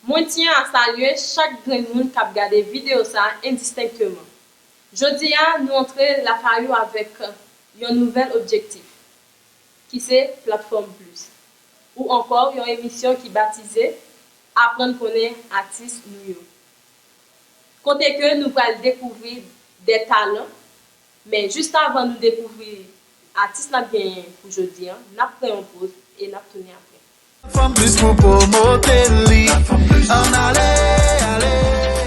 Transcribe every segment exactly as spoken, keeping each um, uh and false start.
Mwen tyen a salye chak grenn moun k ap gade videyo sa a endistenkteman. Jodi a, nou antre lakay ou avèk yon nouvèl objektif, ki se Platfòm Plis, ou ankò yon emisyon ki batize Aprann konnen atis nou yo. Kote ke nou pral dekouvri de talan, men jis avan nou dekouvri atis n ap genyen pou jodi a, n ap pran yon poz e n ap tounen apre. Fanm Plis pou pwomote li. Ann ale, ale,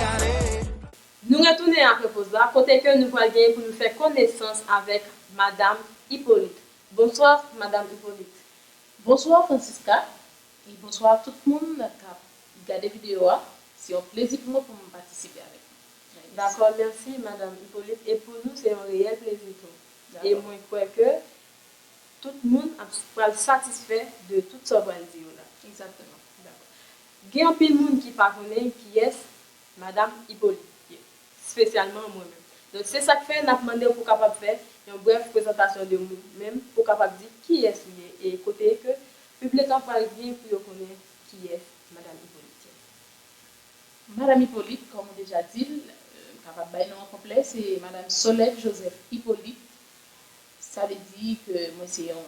ale. Nou retounen apre poz la, kote ke nou pral genyen pou nou fè konesans avèk Madam Hyppolite. Bonswa, Madam Hyppolite. Bonswa, Francisca, e bonswa tout moun k ap gade videyo a. Se yon plezi pou mwen pou m patisipe avèk nou. Dakò, mèsi, Madam Hyppolite. E pou nou, se yon reyèl plezi tou. E mwen kwè ke tout moun ap pral satisfè de tout sa w pral di yo la. Egzakteman. Dakò. Gen anpil moun ki pa konnen kiyès Madam Hyppolite ye, espesyalman mwen menm. Donk, se sa k fè n ap mande w pou w kapab fè yon brèf prezantasyon de ou menm, pou w kapab di kiyès ou ye e kote ke piblik la pral gen pou yo konnen kiyès Madam Hyppolite ye. Madanm Ipolit, kòm ou deja di l, m kapab bay non an konplè, se Madanm Solèd Joseph Ipolit. Sa vle di ke mwen se yon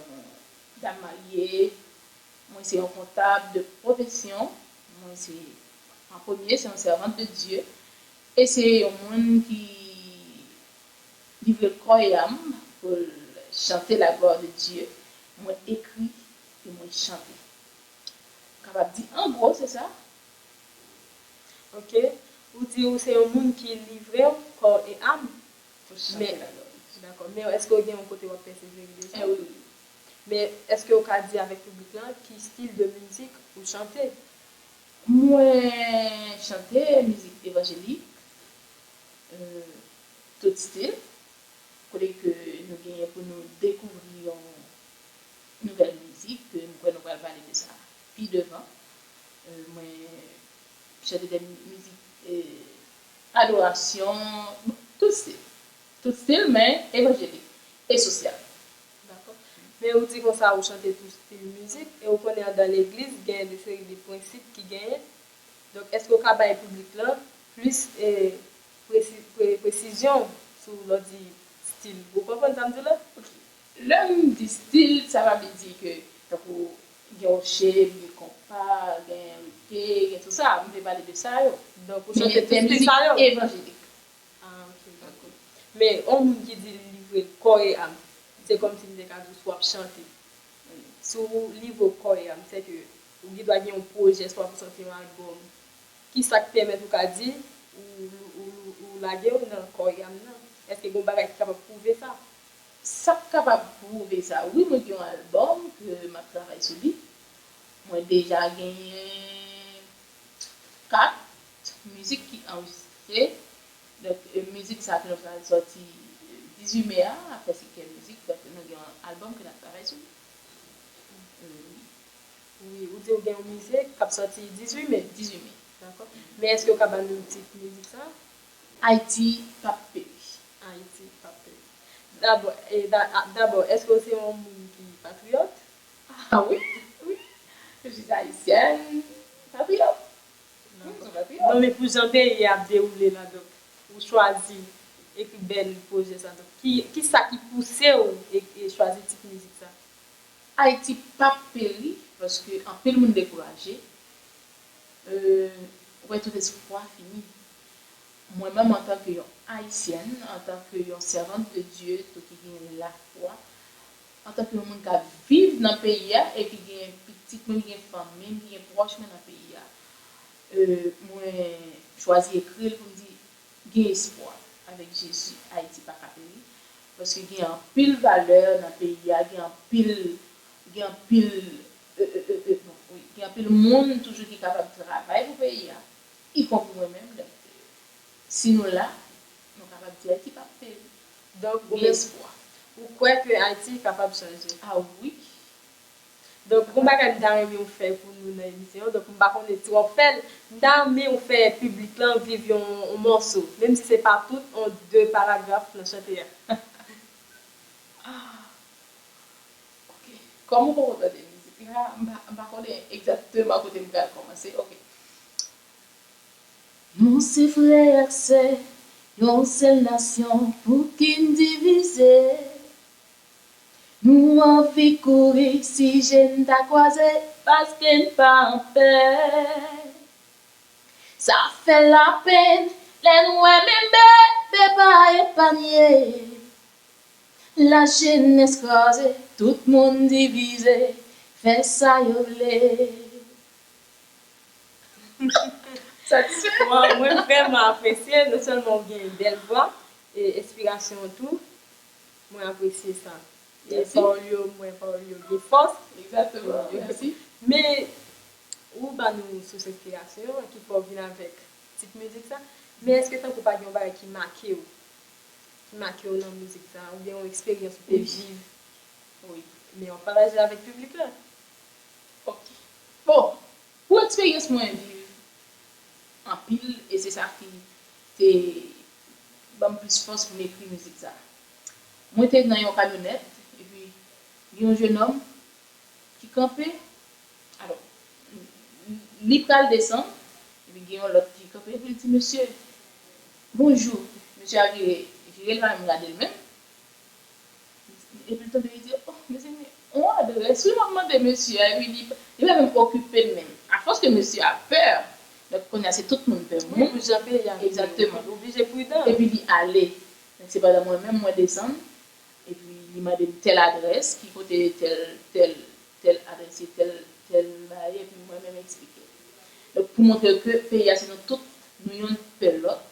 dam marye, mwen se yon kontab de pwofesyon, mwen se, an premye, se yon sèvant de Dye, e se yon moun ki livre kò e am pou l chante la gloire de Dieu. Mwen ekri e mwen chante. M kapab di an gwo, se sa. Ok. Ou di ou se yon moun ki livre w kò e am. Pou chante la gloire de Dieu. Dakò. Men èske w gen yon kote w ap pèsevere deja? Eh, wi, wi. Men èske w ka di avèk piblik lan ki stil de mizik ou chante? Mwen chante mizik evanjelik, euh, tout stil, kote ke nou genyen pou nou dekouvri yon nouvèl mizik, ke m kwè nou pral pale de sa pi devan. Euh, mwen chante de mizik, euh, adorasyon, tout stil. Tout stil, men evanjelik e sosyal. Dakò. Men ou di konsa ou chante tout stil mizik, e ou konnen andan legliz, gen de seri de prensip ki genyen. Donk, èske w ka bay piblik lan plis, eh, presi-, pre-, presizyon sou lè w di stil? Ou konprann sa m di la? Ok. Lè m di stil, sa pa vle di ke, tankou, gen woche, gen konpa, gen rege, gen tout sa. M vle pale de sa yo. Donk, ou chante tout stil sa yo? Men de mizik evanjelik. Ah, ok, dakò. Men, yon moun ki di li livre l kò e am, se kòmsi m te ka di w si w ap chante. Si w livre w kò e am, se ke ou gendwa gen yon pwojè, swa pou w sòti yon albòm. Kisa k pèmèt ou ka di ou, ou, ou, ou lage w nan kò e am nan? Èske gen yon bagay ki kapab pwouve sa? Sa k kapab pwouve sa? Wi, mwen gen yon albòm ke m ap travay sou li. Mwen deja genyen kat mizik ki anrejistre. Donk, e, mizik sa ke nou pral sòti, e, dizuit me a, apre se kèk mizik, donk nou gen yon albòm ke n ap travay sou li. E, wi. Wi, ou di ou gen yon mizik k ap sòti dizuit me. Dizuit me. Dakò. Men èske w ka ban nou tit mizik sa? Ayiti p ap peri. Ayiti p ap peri. Dabò, e, da-, a, dabò, èske w se yon moun ki patriyòt? Ah wi, wi. Je suis haïtienne, patriyòt. Wi, m se patriyòt. Non, men pou jan peyi a ap dewoule la, donk, ou chwazi ekri bèl pwojè sa. Donk, ki, kisa ki pouse w e, e chwazi tit mizik sa? Ayiti p ap peri, paske anpil moun dekouraje. Euh, ou wè tout espwa fini. Mwen menm, antanke yon ayisyèn, antanke yon sèvant de Dye tou ki gen lafwa, antanke yon moun k ap viv nan peyi a e ki gen pitit mwen, ki gen fanmi m, ki gen pwòch mwen nan peyi a, euh, mwen chwazi ekri l pou m di, gen espwa. Avèk Jezi, Ayiti pa ka peri. Paske gen anpil valè nan peyi a, gen anpil, gen anpil, e, e, e, e, bon, wi, gen anpil moun toujou ki kapab travay pou peyi a, ikonpri mwen menm. Donk, si nou la, nou kapab di Ayiti p ap peri. Donk, ou gen menm, espwa. Ou kwè ke Ayiti kapab chanje? Ah wi. Donk, gon bagay m ta renmen w fè pou nou nan emisyon an. Donk, m pa konnen si w ap fè l. M ta renmen w fè piblik lan viv yon, yon mòso, menm si se pa tout, yon de paragraf nan chante a. Ah, ok. Kòm ou poko tande mizik la, m pa, m pa konnen egzakteman kote m pral kòmanse. Ok. Nou se frè ak sè, yon sèl nasyon, pouki n divize? Nou anvi kouri si je n ta kwaze, paske n pa anpè. Sa fè lapenn lè n wè menm bebe pa epanye. Lajenès kraze, tout moun divize, fè sa yo vle. Satisfè? Waw, mwen vrèman apresye, non sèlman ou gen bèl vwa, e enspirasyon an tou, mwen apresye sa. E pawòl yo, mwen, pawòl yo gen fòs. Egzakteman, mèsi. Men, ou ban nou sous enspirasyon an ki fè w vin avèk tit mizik sa. Men èske tankou pa gen yon bagay ki make w, ki make w nan mizik sa, oubyen yon eksperyans ou te viv? Wi. Men w ap pataje avèk piblik la. Ok. Bon, pou eksperyans mwen viv anpil, e se sa ki te ban m plis fòs pou m ekri mizik sa. Mwen te nan yon kamyonèt, epi gen yon jennonm ki kanpe, alò, li pral desann, epi gen yon lòt ki kanpe, epi l di, "Mesye, bonjou." Mesye a vire, vire l pa menm gade l menm. Epi l tonbe, li di, "Oh, mezanmi, on adrès, wi, m ap mande mesye a." Epi li, li pa menm okipe l menm. Afòs ke mesye a pè, donk, kounye a, se tout moun pè moun. Wi, pou jan peyi a vire. Egzakteman. Ou oblije pridan. Epi li ale. Donk, se pandan mwen menm, mwen desann, epi li mande m tèl adrès, ki kote tèl, tèl, tèl adrès ye, tèl, tèl bagay, epi mwen menm eksplike l. Donk, pou montre ke peyi a, se nou tout, nou youn pè lòt,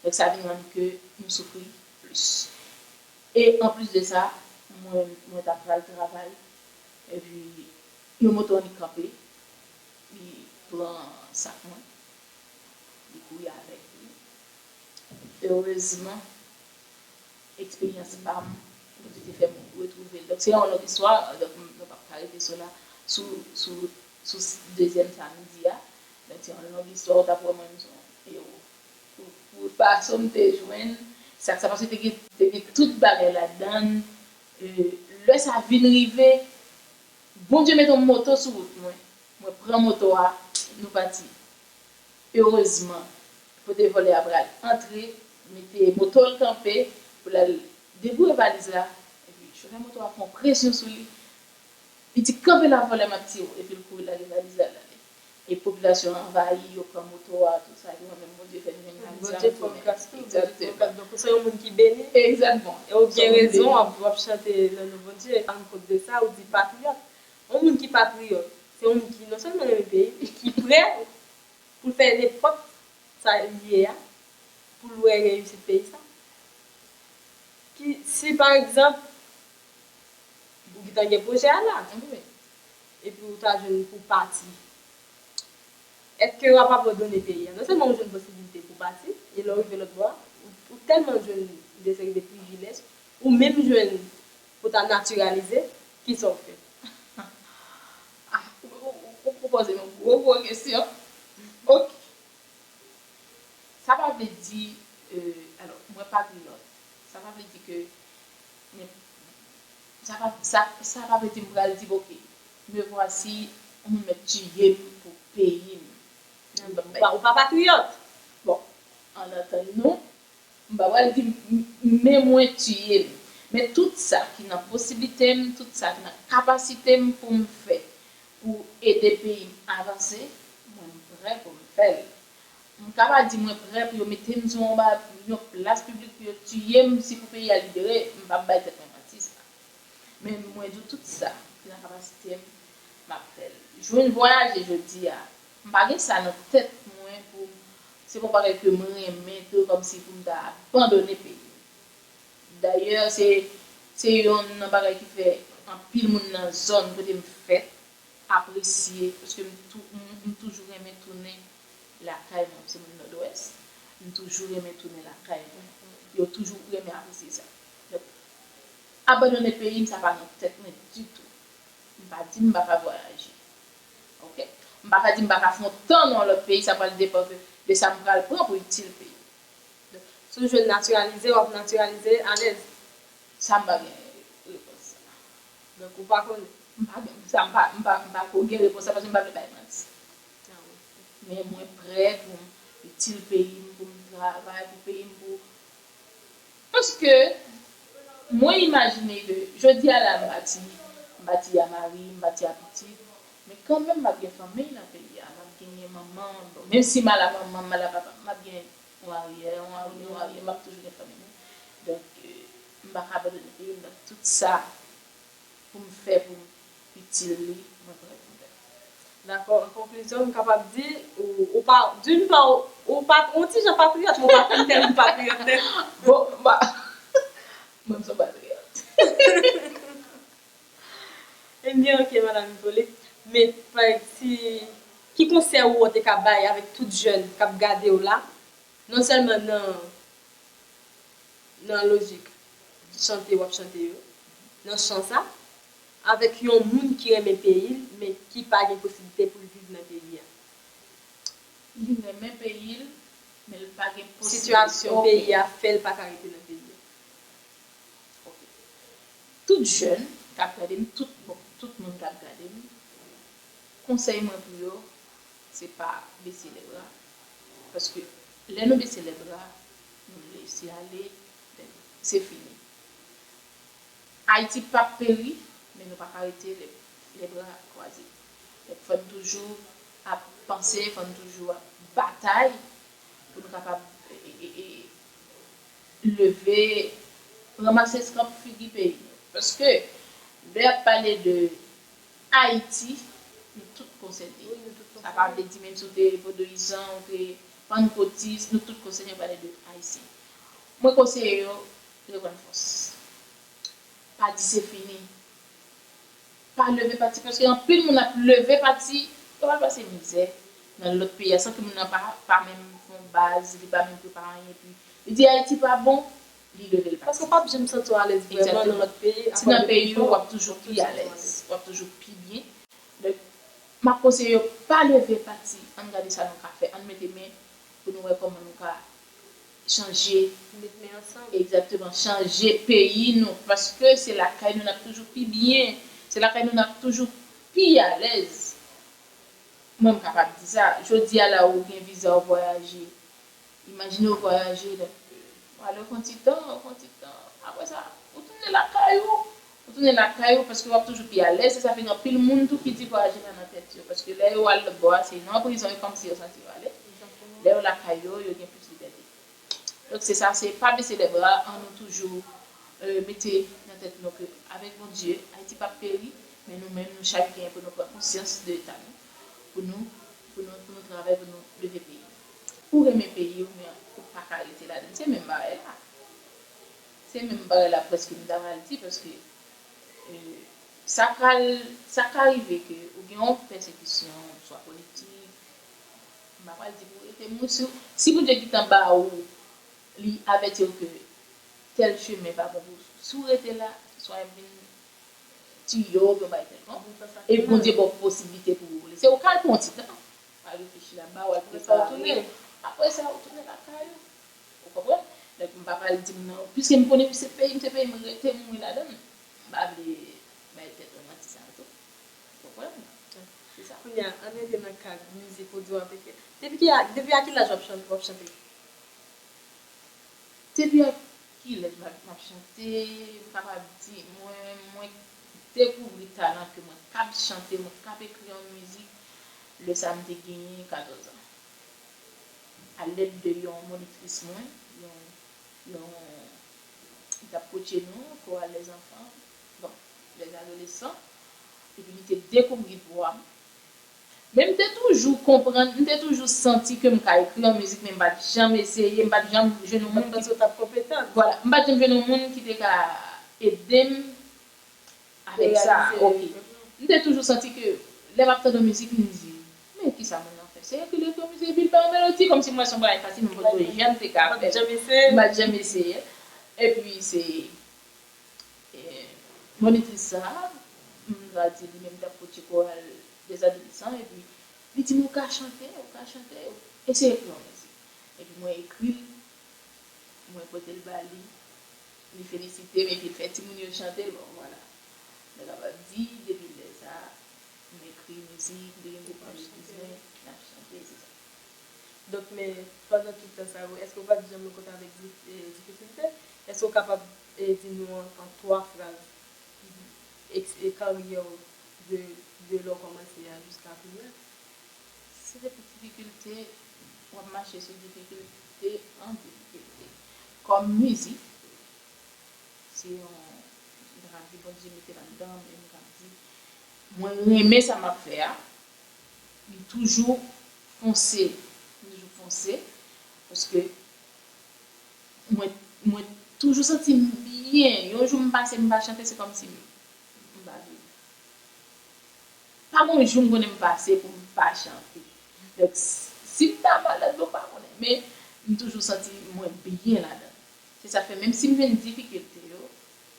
donk, sa vin rann ke m soufri plis. E anplis de sa, mwen, mwen t ap pral travay, epi yon moto annik kanpe, li pran sak mwen, li kouri avèk li. Erezman, eksperyans pa m, Bondye te fè m retwouve l. Donk, se yon long istwa, donk, m, nou p ap ka rete sou la, sou, sou, sou s-, dezyèm sa m di a. Donk, se yon long istwa, ou t ap wè mwen, m se yon ewo. Pou, pou fason m te jwenn, sa k sa pase te gen, te gen tout bagay ladan l. E, lè sa vin rive, Bondye mete yon moto sou wout mwen. Mwen pran moto a, nou pati. Erezman, kote vòlè a pral antre, mete moto l kanpe pou l al deboure valiz la, epi chofè moto a fè yon presyon sou li. Li di, "Kanpe la, vòlè, m ap tiye w." Epi l kouri lage valiz la, l ale. E popilasyon an anvayi, yo pran moto a, tout sa, epi mwen menm, Bondye fè m jwenn valiz la, m tounen. Egzakteman. Donk, ou se yon moun ki beni. Egzakteman. E ou gen rezon, w ap, w ap chante nan non Bondye. An kont de sa, ou di patriyòt. Yon moun ki patriyòt, se yon moun ki non sèlman renmen peyi, men ki prè pou l fè nenpòt sa li ye a, pou l wè reyisit peyi sa. Ki, si pa egzanp, ou gentan gen pwojè a la, epi ou ta jwenn pou pati, èske w ap abandone peyi a? Non sèlman ou jwenn posibilite pou pati, e lè w rive lòt bò a, ou, ou tèlman jwenn de seri de privilèj, ou menm jwenn pou ta natiralize, kisa w fè? Ah, ou, ou, ou, ou poze m yon gwo, gwo kesyon. Ok. Sa pa vle di, euh, alò, mwen patriyòt. Sa pa vle di ke, men, sa pa, sa, sa pa vle di m pral di, "Ok, me voici, yon moun mèt tiye m pou peyi m." Ou pa, ou pa patriyòt. Bon, ann antann nou, m pa pral di, "M, men mwen tiye m." Men tout sa ki nan posiblite m, tout sa ki nan kapasite m pou m fè pou ede peyi m avanse, mwen m prè pou m fè l. M ka pa di mwen prè pou yo mete m sou yon ba-, yon plas piblik pou yo tiye m, si pou peyi a libere, m p ap bay tèt mwen manti sa. Men mwen di w tout sa ki nan kapasite m, m ap fè l. Jwenn vwayaje jodi a, m pa gen sa nan tèt mwen pou m, se pa yon bagay ke m renmen, tou kòmsi pou m ta abandone peyi m. Dayè, se, se yonn nan bagay ki fè anpil moun nan zòn kote m fèt apresye, paske m tou-, m, m toujou renmen tounen lakay mwen. M se moun Nòdwès, m toujou renmen tounen lakay mwen. Yo toujou renmen apresye sa. Donk, abandone peyi m, sa pa nan tèt mwen ditou. M pa di m pa ka vwayaje. Ok? M pa ka di m pa ka fè yon tan nan yon lòt peyi, sa pral depann de, de sa m pral pran pou itil peyi m. Donk, si w jwenn natiralize, w ap natiralize alèz. Sa m pa gen repons sa. Donk, ou pa konnen? M pa gen, sa m pa, m pa, m pa ko gen repons sa, paske m pa vle bay manti. Ah, wi. Men mwen prè pou m, itil peyi m, pou m travay pou peyi m, pou Paske mwen imajine ke jodi a la m pati, m pati a mari, m pati a pitit, men kanmenm m ap gen fanmi nan peyi a, m ap genyen manman, bon, menm si m al a manman m, m al a papa m, m ap gen yon aryè, yon aryè, yon aryè, m ap toujou gen fanmi mwen. Donk, euh, m pa ka abandone peyi m, donk tout sa pou m fè pou m itil li, mwen prè pou m fè. Dakò, an konklizyon, m kapab di, ou, ou pa, d'une part, ou, ou pa, ou ti jan patriyòt, men ou pa fin tèlman patriyòt, non. Bon, ba, mwen, m se yon patriyòt. Ebyen, ok, Madanm Hippolyte. Men, pa, si, ki konsèy ou te ka bay avèk tout jèn k ap gade w la, non sèlman nan, nan lojik chante w ap chante yo, nan chan sa, avèk yon moun ki renmen peyi l, men ki pa gen posiblite pou l viv nan peyi a? Li renmen peyi l, men l pa gen posiblite. Sitiyasyon peyi a fè l pa ka rete nan peyi a. Ok. Tout jèn k ap gade m, tout, bon, tout moun k ap gade m, konsèy mwen pou yo, se pa bese lè bra. Paske lè nou bese lè bra, nou lese ale, se fini. Ayiti p ap peri, men nou pa ka rete lè, lè bra kwaze. Donk, fò n toujou ap panse, fò n toujou ap batay pou nou kapab, e, e, e, leve, ranmase eskanp figi peyi nou. Paske, lè y ap pale de Ayiti, nou tout konsène. Wi, nou tout konsène. Sa pa vle di menm si w te vodouyizan, ou te pannkotis, nou tout konsène, yo pale de Ayisyen. Mwen konseye yo, reprann fòs. Pa di se fini. Pa leve pati, paske anpil moun ap leve pati, yo pral pase mizè nan lòt peyi a, san ke moun nan pa, pa menm fè yon baz, li pa menm prepare anyen, epi li di Ayiti pa bon, li leve l pati. Paske w p ap janm santi w alèz vrèman nan lòt peyi, si nan peyi w, w ap toujou pi alèz, w ap toujou pi byen. Donk, m ap konseye yo, pa leve pati, ann gade sa nou ka fè, ann mete men pou nou wè kòman nou ka chanje. Met men ansanm. Egzakteman, chanje peyi nou, paske se lakay nou n ap toujou pi byen, se lakay nou n ap toujou pi alèz. Mwen, m kapab di sa. Jodi a la, ou gen viza, ou vwayaje. Imajine w vwayaje, donk, ou ale, ou fè yon ti tan, ou fè yon ti tan. Apre sa, ou tounen lakay ou. Ou tounen lakay ou paske w ap toujou pi alèz. Se sa fè gen anpil moun tou ki di vwayaje pa nan tèt yo. Paske lè yo al lòt bò a, se nan prizon e kòmsi yo santi yo ale. Lè yo lakay yo, yo gen plis libète. Donk, se sa, se pa bese lè bra, ann nou toujou, euh, mete nan tèt nou ke avèk Bondye, Ayiti p ap peri, men nou menm, nou chak genyen pou nou pran konsyans de eta nou, pou nou, pou nou, pou nou travay, pou nou leve peyi nou. Ou renmen peyi w, men ou pa ka rete ladan l. Se menm bagay la. Se menm bagay la prèske m ta pral di, paske, euh, sa ka, sa ka rive ke ou gen yon pèsekisyon, swa politik, m pa pral di pou w rete, men si, si Bondye gentan ba ou, li avèti w ke tèl chemen pa bon pou ou. Si w rete la, swa y ap vin tiye w oubyen yon bagay kèlkonk, e Bondye ba w posiblite pou w vole. Se ou k al pran yon ti tan, w al reflechi laba, w al prepare. Apre sa, ou tounen lakay ou. Ou konprann? Donk, m pa pral di m nan, piske m konnen se peyi m, se peyi m rete, m mouri ladan l. M pa vle bay tèt mwen manti sa tou. Ou konprann? Se sa. Kounye a, ann rete nan kad mizik ou di w ap ekri. Depi ki a, depi a ki laj w ap chan-, w ap chante? Depi a kilè m ap, m ap chante, m kapab di, mwen, mwen dekouvri talan ke mwen kab chante, mwen kab ekri yon mizik, lè sa m te genyen katòz an. Alèd de yon monitris mwen, yon, yon, li t ap kotche nou, koral lèzanfan, bon, lèzadolesan, epi li te dekouvri vwa m. Men m te toujou konprann, m te toujou santi ke m ka ekri yon mizik, men m pa t janm eseye, m pa t janm jwenn yon moun ki... Ou pa t panse w t ap konpetan? Vwala, m pa t janm jwenn yon moun ki te ka ede m avèk sa. Reyalize. Ok. M te toujou santi ke lè m ap tande yon mizik, m di, men kisa moun nan fè? Se ekri l, ekri yon mizik, epi l fè yon melodi, kòmsi mwen se yon bagay fasil, men m pa t janm te ka fè. M pa t janm eseye. M pa t janm eseye. Epi se E, monitris sa a, m va di li menm t ap kotche koral dèzadolesan, epi li di m, ou ka chante, ou ka chante, eseye ekri yon mizik. Epi mwen ekri l, mwen pote l ba li, li felisite m, epi l fè timoun yo chante l, bon, vwala. Mwen kapab di, depi lè sa a, m ekri mizik, m te gen gwoup monitris mwen, n ap chante, se sa. Donk, men pandan tout tan sa yo, èske w pa t janm rankontre avèk di- e, difikilte? Èske w kapab e, di nou an, an twa fraz eks- e, karyè w de, de lè w kòmanse a jiska kounye a? Se depi difikilte, w ap mache sou difikilte an difikilte. Kòm mizik, se yon drape Bondye mete ladan m, e m ka di, mwen renmen sa m ap fè a, m toujou fonse, m toujou fonse, paske mwen, mwen toujou santi m byen. Yon jou m pase, m pa chante, se kòmsi m, m pa viv. Pa gen yon jou m konnen m pase pou m pa chante. Donk, si m ta malad, bon, m pa konnen. Men, m toujou santi mwen byen ladan. Se sa k fè, menm si m jwenn difikilte yo,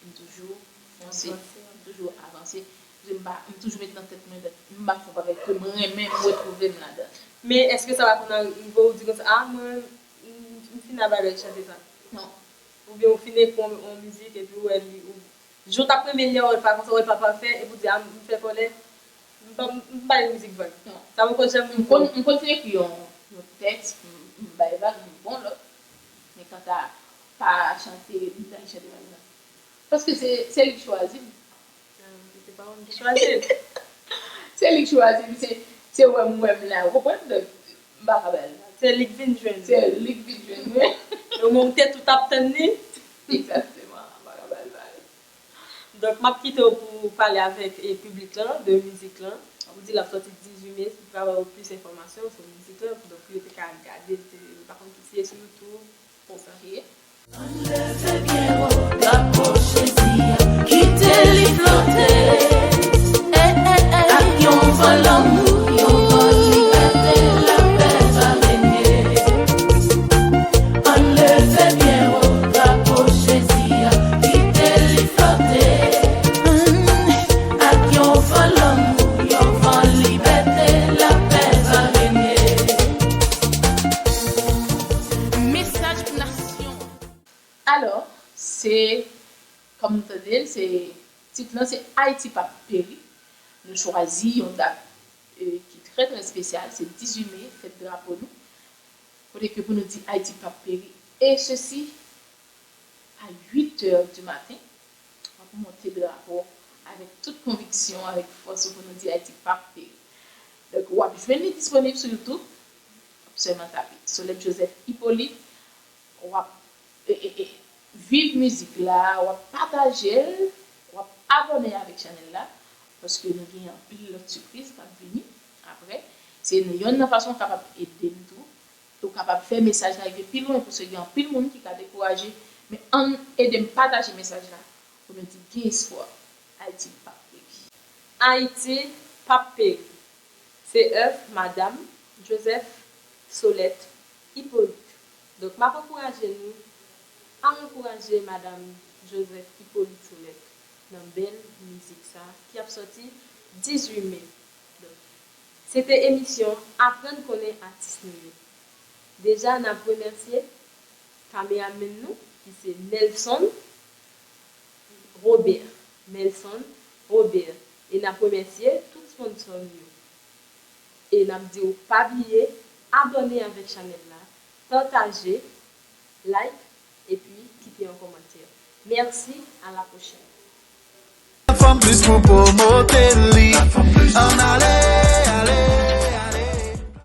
m toujou fonse, m toujou avanse. M pa, m toujou met nan tèt mwen, m ap fè yon bagay ke m renmen, m retwouve m ladan. Men, èske sa pa konn rive w di konsa, a, mwen, m, m fin abandone chante sa? Non. Oubyen w fin ekri yon, yon mizik, epi w wè li, ou, jan w t ap renmen li an, w wè l pa konsa, w wè l pa pafè, epi w di, a, m fè kòlè, m pa, m pa gen mizik vag. Non. Sa poko janm rive w. M konn, m konn fin ekri yon, yon tèks, m, m bay vag, m bon lòt. Men kanta pa chante, m ta chante pa egzanp. Paske se, se li k chwazi m. Ah, se pa ou ki chwazi l. Se li k chwazi m, se, se wè m, wè m la, ou konprann? Donk, m pa ka ba l vag. Se li k vin jwenn ou. Se li k vin jwenn mwen. Nan moman ou te tou t ap tann li. Egzakteman, m pa ka ba l vag. Donk, m ap kite w pou w pale avèk e, piblik lan de mizik lan. Ou di l ap sòti dizuit me, si w ka ba yo plis enfòmasyon sou mizik lan, donk, pou yo te ka gade, te, m pa konn ki si e sou YouTube, konsa. Ok. Ann leve byen wo drapo Jezi a, kite li flote. Eh, eh, eh. Ak yon van lanmou, yon van libète, lapè va renye. Ann leve byen wo drapo Jezi a, kite li flote. Ak yon van lanmou, yon van libète, lapè va renye. Mesaj pou nasyon an. Alò, se, kòm nou tande l, se, tit lan se Ayiti p ap peri. Nou chwazi yon dat, e, ki trè, trè espesyal, se dizuit me, fèt drapo nou. Kote ke pou nou di Ayiti p ap peri. E sesi, a uit è di maten, w ap monte drapo avèk tout konviksyon, avèk fòs ou pou nou di Ayiti p ap peri. Donk, w ap jwenn li disponib sou YouTube, w ap sèlman tape Solette Joseph Hyppolite, w ap, e, e, e, viv mizik la, w ap pataje l, w ap abòne avèk chanèl la, paske nou gen anpil lòt sipriz k ap vini apre. Se yonn nan fason w kapab ede m tou. Ou kapab fè mesaj la rive pi lwen, paske gen anpil moun ki ka dekouraje. Men ann ede m pataje mesaj la pou nou di gen espwa. Ayiti p ap peri. Ayiti p ap peri. Se èv Madam Joseph Solette Hyppolite. Donk, m ap ankouraje nou a ankouraje Madam Joseph Hyppolite Solette nan bèl mizik sa ki ap sòti dizuit me. Donk, se te emisyon Aprann konnen atis nou yo. Deja, n ap remèsye kameramann nou, ki se Nelson Robert. Nelson Robert. E n ap remèsye tout sponsò nou yo. E n ap di w pa bliye abòne avèk chanèl la, pataje, like, epi kite yon kòmantè. Mèsi, a la pwochèn. Fanm Plis pou pwomote li. Ann ale